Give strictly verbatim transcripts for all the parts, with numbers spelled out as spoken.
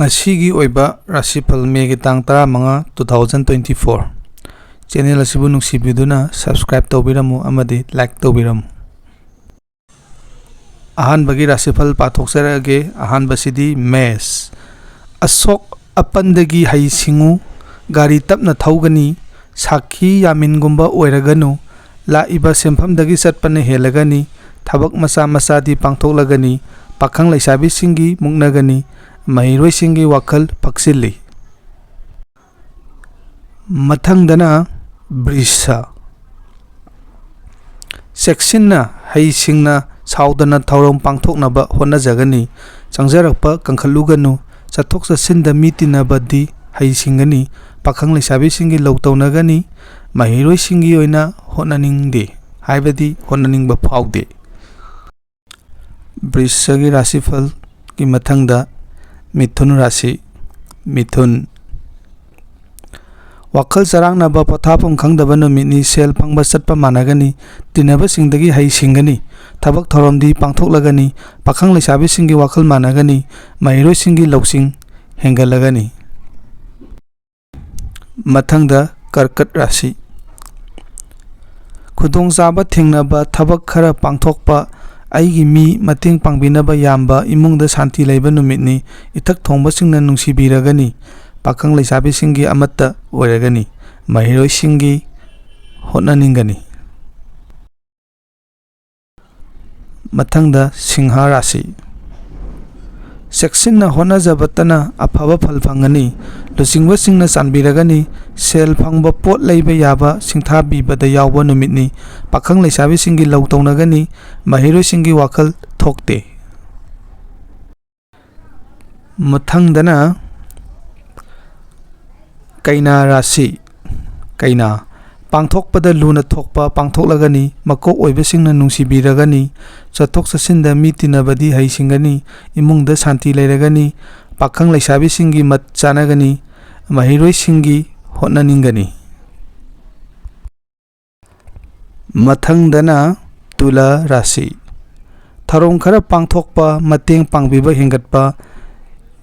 ꯉꯁꯤꯒꯤ ꯑꯣꯏꯕ ꯔꯥꯁꯤꯐꯜ, ꯃꯦꯒꯤ ꯇꯥꯡ ꯇꯔꯥꯃꯉꯥ, two thousand twenty four꯫ Channel ꯑꯁꯤꯕꯨ ꯅꯨꯡꯁꯤꯕꯤꯗꯨꯅ subscribe ꯇꯧꯕꯤꯔꯝꯃꯨ ꯑꯃꯗꯤ like ꯇꯧꯕꯤꯔꯝꯃꯨ꯫ ꯑꯍꯥꯟꯕꯒꯤ ꯔꯥꯁꯤꯐꯜ ꯄꯥꯊꯣꯛꯆꯔꯛꯑꯒꯦ꯫ ꯑꯍꯥꯟꯕꯁꯤꯗꯤ ꯃꯦꯁ꯫ ꯑꯁꯣꯛ ꯑꯄꯟꯗꯒꯤ ꯍꯩ ꯁꯤꯡꯉꯨ, ꯒꯥꯔꯤ ꯇꯞꯅ ꯊꯧꯒꯅꯤ, ꯁꯥꯈꯤ ꯌꯥꯃꯤꯟꯒꯨꯝꯕ ꯑꯣꯏꯔꯒꯅꯨ, ꯂꯥꯛꯏꯕ ꯁꯦꯟꯐꯝꯗꯒꯤ ꯆꯠꯄꯅ ꯍꯦꯜꯂꯒꯅꯤ, ꯊꯕꯛ ꯃꯆꯥ ꯃꯆꯥꯗꯤ ꯄꯥꯡꯊꯣꯛꯂꯒꯅꯤ, ꯄꯥꯈꯪ ꯂꯩꯁꯥꯕꯤꯁꯤꯡꯒꯤ ꯃꯨꯛꯅꯒꯅꯤ, ꯃꯍꯩꯔꯣꯏꯁꯤꯡꯒꯤ ꯋꯥꯈꯜ ꯐꯛꯆꯤꯜꯂꯤ꯫ ꯃꯊꯪꯗꯅ ꯕ꯭ꯔꯤꯁ꯫ ꯆꯦꯛꯁꯤꯟꯅ ꯍꯩꯁꯤꯡꯅ ꯁꯥꯎꯗꯅ ꯊꯧꯔꯝ ꯄꯥꯡꯊꯣꯛꯅꯕ ꯍꯣꯠꯅꯖꯒꯅꯤ꯫ ꯆꯪꯖꯔꯛꯄ ꯀꯟꯈꯠꯂꯨꯒꯅꯨ꯫ ꯆꯠꯊꯣꯛ ꯆꯠꯁꯤꯟꯗ ꯃꯤ ꯇꯤꯟꯅꯕꯗꯤ ꯍꯩꯁꯤꯡꯒꯅꯤ꯫ ꯄꯥꯈꯪ ꯂꯩꯁꯥꯕꯤꯁꯤꯡꯒꯤ ꯂꯧ ꯇꯧꯅꯒꯅꯤ꯫ ꯃꯍꯩꯔꯣꯏꯁꯤꯡꯒꯤ ꯑꯣꯏꯅ ꯍꯣꯠꯅꯅꯤꯡꯗꯦ, ꯍꯥꯏꯕꯗꯤ ꯍꯣꯠꯅꯅꯤꯡꯕ ꯐꯥꯎꯗꯦ꯫ ꯕ꯭ꯔꯤꯁꯒꯤ ꯔꯥꯁꯤꯐꯜꯒꯤ ꯃꯊꯪꯗ ꯃꯤꯊꯨꯟ ꯔꯥꯁꯤ꯫ ꯃꯤꯊꯨꯟ꯫ ꯋꯥꯈꯜ ꯆꯔꯥꯡꯅꯕ, ꯄꯣꯊꯥꯐꯝ ꯈꯪꯗꯕ ꯅꯨꯃꯤꯠꯅꯤ꯫ ꯁꯦꯜ ꯐꯪꯕ ꯆꯠꯄ ꯃꯥꯟꯅꯒꯅꯤ꯫ ꯇꯤꯟꯅꯕꯁꯤꯡꯗꯒꯤ ꯍꯩ ꯁꯤꯡꯒꯅꯤ꯫ ꯊꯕꯛ ꯊꯧꯔꯝꯗꯤ ꯄꯥꯡꯊꯣꯛꯂꯒꯅꯤ꯫ ꯄꯥꯈꯪ ꯂꯩꯁꯥꯕꯤꯁꯤꯡꯒꯤ ꯋꯥꯈꯜ ꯃꯥꯟꯅꯒꯅꯤ꯫ ꯃꯍꯩꯔꯣꯏꯁꯤꯡꯒꯤ ꯂꯧꯁꯤꯡ ꯍꯦꯟꯒꯠꯂꯒꯅꯤ꯫ ꯃꯊꯪꯗ ꯀꯔꯀꯠ ꯔꯥꯁꯤ꯫ ꯈꯨꯗꯣꯡꯆꯥꯕ ꯊꯦꯡꯅꯕ, ꯊꯕꯛ ꯈꯔ ꯄꯥꯡꯊꯣꯛꯄ, ꯑꯩꯒꯤ ꯃꯤ ꯃꯇꯦꯡ ꯄꯥꯡꯕꯤꯅꯕ ꯌꯥꯝꯕ, ꯏꯃꯨꯡꯗ ꯁꯥꯟꯇꯤ ꯂꯩꯕ ꯅꯨꯃꯤꯠꯅꯤ꯫ ꯏꯊꯛ ꯊꯣꯡꯕꯁꯤꯡꯅ ꯅꯨꯡꯁꯤꯕꯤꯔꯒꯅꯤ꯫ ꯄꯥꯈꯪ ꯂꯩꯁꯥꯕꯤꯁꯤꯡꯒꯤ ꯑꯃꯠꯇ ꯑꯣꯏꯔꯒꯅꯤ꯫ ꯃꯍꯩꯔꯣꯏꯁꯤꯡꯒꯤ ꯍꯣꯠꯅꯅꯤꯡꯒꯅꯤ꯫ ꯃꯊꯪꯗ ꯁꯤꯡꯍ ꯔꯥꯁꯤ꯫ ꯆꯦꯛꯁꯤꯟꯅ ꯍꯣꯠꯅꯖꯕꯇꯅ ꯑꯐꯕ ꯐꯜ ꯐꯪꯒꯅꯤ꯫ ꯂꯨꯆꯤꯡꯕꯁꯤꯡꯅ ꯆꯥꯟꯕꯤꯔꯒꯅꯤ꯫ ꯁꯦꯜ ꯐꯪꯕ, ꯄꯣꯠ ꯂꯩꯕ ꯌꯥꯕ, ꯁꯤꯡꯊꯥꯕꯤꯕꯗ ꯌꯥꯎꯕ ꯅꯨꯃꯤꯠꯅꯤ꯫ ꯄꯥꯈꯪ ꯂꯩꯁꯥꯕꯤꯁꯤꯡꯒꯤ ꯂꯧ ꯇꯧꯅꯒꯅꯤ꯫ ꯃꯍꯩꯔꯣꯏꯁꯤꯡꯒꯤ ꯋꯥꯈꯜ ꯊꯣꯛꯇꯦ꯫ ꯃꯊꯪꯗꯅ ꯀꯩꯅꯥ ꯔꯥꯁꯤ꯫ ꯀꯩꯅꯥ꯫ ꯄꯥꯡꯊꯣꯛꯄꯗ ꯂꯨꯅ ꯊꯣꯛꯄ ꯄꯥꯡꯊꯣꯛꯂꯒꯅꯤ꯫ ꯃꯀꯣꯛ ꯑꯣꯏꯕꯁꯤꯡꯅ ꯅꯨꯡꯁꯤꯕꯤꯔꯒꯅꯤ꯫ ꯆꯠꯊꯣꯛ ꯆꯠꯁꯤꯟꯗ ꯃꯤ ꯇꯤꯟꯅꯕꯗꯤ ꯍꯩꯁꯤꯡꯒꯅꯤ꯫ ꯏꯃꯨꯡꯗ ꯁꯥꯟꯇꯤ ꯂꯩꯔꯒꯅꯤ꯫ ꯄꯥꯈꯪ ꯂꯩꯁꯥꯕꯤꯁꯤꯡꯒꯤ ꯃꯠ ꯆꯥꯅꯒꯅꯤ꯫ ꯃꯍꯩꯔꯣꯏꯁꯤꯡꯒꯤ ꯍꯣꯠꯅꯅꯤꯡꯒꯅꯤ꯫ ꯃꯊꯪꯗꯅ ꯇꯨꯂꯥ ꯔꯥꯁꯤ꯫ ꯊꯧꯔꯝ ꯈꯔ ꯄꯥꯡꯊꯣꯛꯄ, ꯃꯇꯦꯡ ꯄꯥꯡꯕꯤꯕ ꯍꯦꯟꯒꯠꯄ,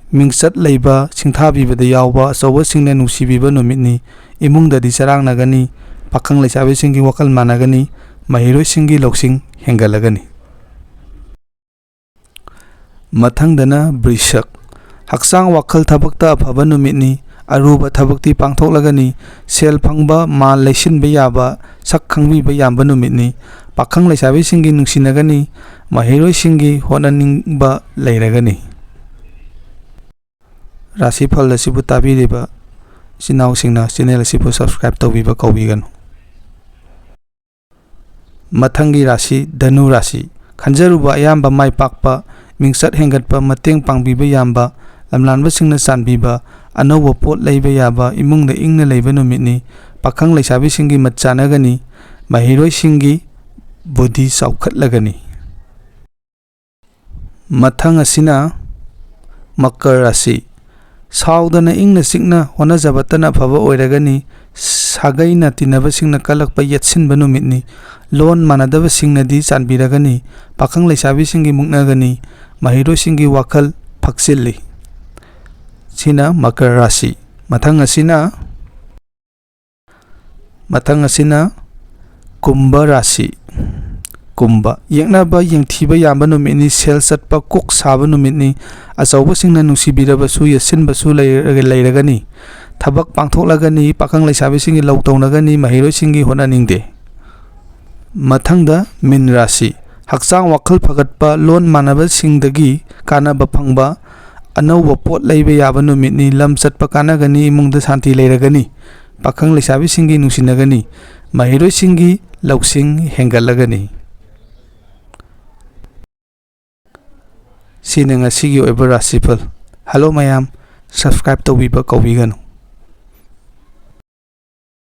ꯃꯤꯡꯆꯠ ꯂꯩꯕ, ꯁꯤꯡꯊꯥꯕꯤꯕꯗ ꯌꯥꯎꯕ ꯑꯆꯧꯕꯁꯤꯡꯅ ꯅꯨꯡꯁꯤꯕꯤꯕ ꯅꯨꯃꯤꯠꯅꯤ꯫ ꯏꯃꯨꯡꯗꯗꯤ ꯆꯔꯥꯡꯅꯒꯅꯤ꯫ ꯄꯥꯈꯪ ꯂꯩꯁꯥꯕꯤꯁꯤꯡꯒꯤ ꯋꯥꯈꯜ ꯃꯥꯟꯅꯒꯅꯤ꯫ ꯃꯍꯩꯔꯣꯏꯁꯤꯡꯒꯤ ꯂꯧꯁꯤꯡ ꯍꯦꯟꯒꯠꯂꯒꯅꯤ꯫ ꯃꯊꯪꯗꯅ ꯕ꯭ꯔꯤꯁꯛ꯫ ꯍꯛꯆꯥꯡ ꯋꯥꯈꯜ ꯊꯕꯛꯇ ꯑꯐꯕ ꯅꯨꯃꯤꯠꯅꯤ꯫ ꯑꯔꯨꯕ ꯊꯕꯛꯇꯤ ꯄꯥꯡꯊꯣꯛꯂꯒꯅꯤ꯫ ꯁꯦꯜ ꯐꯪꯕ, ꯃꯥꯜ ꯂꯩꯁꯤꯟꯕ ꯌꯥꯕ, ꯁꯛ ꯈꯪꯕꯤꯕ ꯌꯥꯕ ꯅꯨꯃꯤꯠꯅꯤ꯫ ꯄꯥꯈꯪ ꯂꯩꯁꯥꯕꯤꯁꯤꯡꯒꯤ ꯅꯨꯡꯁꯤꯅꯒꯅꯤ꯫ ꯃꯍꯩꯔꯣꯏꯁꯤꯡꯒꯤ ꯍꯣꯠꯅꯅꯤꯡꯕ ꯂꯩꯔꯒꯅꯤ꯫ ꯔꯥꯁꯤꯐꯜ ꯑꯁꯤꯕꯨ ꯇꯥꯕꯤꯔꯤꯕ ꯏꯆꯤꯟ ꯏꯅꯥꯎꯁꯤꯡꯅ ꯆꯦꯅꯦꯜ ꯑꯁꯤꯕꯨ subscribe ꯇꯧꯕꯤꯕ ꯀꯥꯎꯕꯤꯒꯅꯨ꯫ ꯃꯊꯪꯒꯤ ꯔꯥꯁꯤ ꯙꯅꯨ ꯔꯥꯁꯤ꯫ ꯈꯟꯖꯔꯨꯕ ꯑꯌꯥꯝꯕ ꯃꯥꯏ ꯄꯥꯛꯄ, ꯃꯤꯡꯆꯠ ꯍꯦꯟꯒꯠꯄ, ꯃꯇꯦꯡ ꯄꯥꯡꯕꯤꯕ ꯌꯥꯝꯕ, ꯂꯝꯂꯥꯟꯕꯁꯤꯡꯅ ꯆꯥꯟꯕꯤꯕ, ꯑꯅꯧꯕ ꯄꯣꯠ ꯂꯩꯕ ꯌꯥꯕ, ꯏꯃꯨꯡꯗ ꯏꯪꯅ ꯂꯩꯕ ꯅꯨꯃꯤꯠꯅꯤ꯫ ꯄꯥꯈꯪ ꯂꯩꯁꯥꯕꯤꯁꯤꯡꯒꯤ ꯃꯠ ꯆꯥꯅꯒꯅꯤ꯫ ꯃꯍꯩꯔꯣꯏꯁꯤꯡꯒꯤ ꯕꯨꯙꯤ ꯆꯥꯎꯈꯠꯂꯒꯅꯤ꯫ ꯃꯊꯪ ꯑꯁꯤꯅ ꯃꯀꯔ ꯔꯥꯁꯤ꯫ ꯁꯥꯎꯗꯅ ꯏꯪꯅ ꯆꯤꯛꯅ ꯍꯣꯠꯅꯖꯕꯇꯅ ꯑꯐꯕ ꯑꯣꯏꯔꯒꯅꯤ꯫ ꯁꯥꯒꯩꯅ ꯇꯤꯟꯅꯕꯁꯤꯡꯅ ꯀꯜꯂꯛꯄ ꯌꯦꯠꯁꯤꯟꯕ ꯅꯨꯃꯤꯠꯅꯤ꯫ ꯂꯣꯟ ꯃꯥꯟꯅꯗꯕꯁꯤꯡꯅꯗꯤ ꯆꯥꯟꯕꯤꯔꯒꯅꯤ꯫ ꯄꯥꯈꯪ ꯂꯩꯁꯥꯕꯤꯁꯤꯡꯒꯤ ꯃꯨꯛꯅꯒꯅꯤ꯫ ꯃꯍꯩꯔꯣꯏꯁꯤꯡꯒꯤ ꯋꯥꯈꯜ ꯐꯛꯆꯤꯜꯂꯤ꯫ ꯁꯤꯅ ꯃꯀꯔ ꯔꯥꯁꯤ꯫ ꯃꯊꯪ ꯑꯁꯤꯅ ꯃꯊꯪ ꯑꯁꯤꯅ ꯀꯨꯝꯚ ꯔꯥꯁꯤ꯫ ꯀꯨꯝꯚ꯫ ꯌꯦꯛꯅꯕ, ꯌꯦꯡꯊꯤꯕ ꯌꯥꯝꯕ ꯅꯨꯃꯤꯠꯅꯤ, ꯁꯦꯜ ꯆꯠꯄ, ꯀꯣꯛ ꯁꯥꯕ ꯅꯨꯃꯤꯠꯅꯤ꯫ ꯑꯆꯧꯕꯁꯤꯡꯅ ꯅꯨꯡꯁꯤꯕꯤꯔꯕꯁꯨ, ꯌꯦꯠꯁꯤꯟꯕꯁꯨ ꯂꯩꯔꯒ-, ꯂꯩꯔꯒꯅꯤ꯫ ꯊꯕꯛ ꯄꯥꯡꯊꯣꯛꯂꯒꯅꯤ, ꯄꯥꯈꯪ ꯂꯩꯁꯥꯕꯤꯁꯤꯡꯒꯤ ꯂꯧ ꯇꯧꯅꯒꯅꯤ, ꯃꯍꯩꯔꯣꯏꯁꯤꯡꯒꯤ ꯍꯣꯠꯅꯅꯤꯡꯗꯦ꯫ ꯃꯊꯪꯗ ꯃꯤꯟ ꯔꯥꯁꯤ꯫ ꯍꯛꯆꯥꯡ ꯋꯥꯈꯜ ꯐꯒꯠꯄ, ꯂꯣꯟ ꯃꯥꯟꯅꯕꯁꯤꯡꯗꯒꯤ ꯀꯥꯟꯅꯕ ꯐꯪꯕ, ꯑꯅꯧꯕ ꯄꯣꯠ ꯂꯩꯕ ꯌꯥꯕ ꯅꯨꯃꯤꯠꯅꯤ, ꯂꯝ ꯆꯠꯄ ꯀꯥꯟꯅꯒꯅꯤ, ꯏꯃꯨꯡꯗ ꯁꯥꯟꯇꯤ ꯂꯩꯔꯒꯅꯤ꯫ ꯄꯥꯈꯪ ꯂꯩꯁꯥꯕꯤꯁꯤꯡꯒꯤ ꯅꯨꯡꯁꯤꯅꯒꯅꯤ꯫ ꯃꯍꯩꯔꯣꯏꯁꯤꯡꯒꯤ ꯂꯧꯁꯤꯡ ꯍꯦꯟꯒꯠꯂꯒꯅꯤ꯫ ꯁꯤꯅ ꯉꯁꯤꯒꯤ ꯑꯣꯏꯕ ꯔꯥꯁꯤꯐꯜ꯫ Hello ꯃꯌꯥꯝ, subscribe ꯇꯧꯕꯤꯕ ꯀꯥꯎꯕꯤꯒꯅꯨ꯫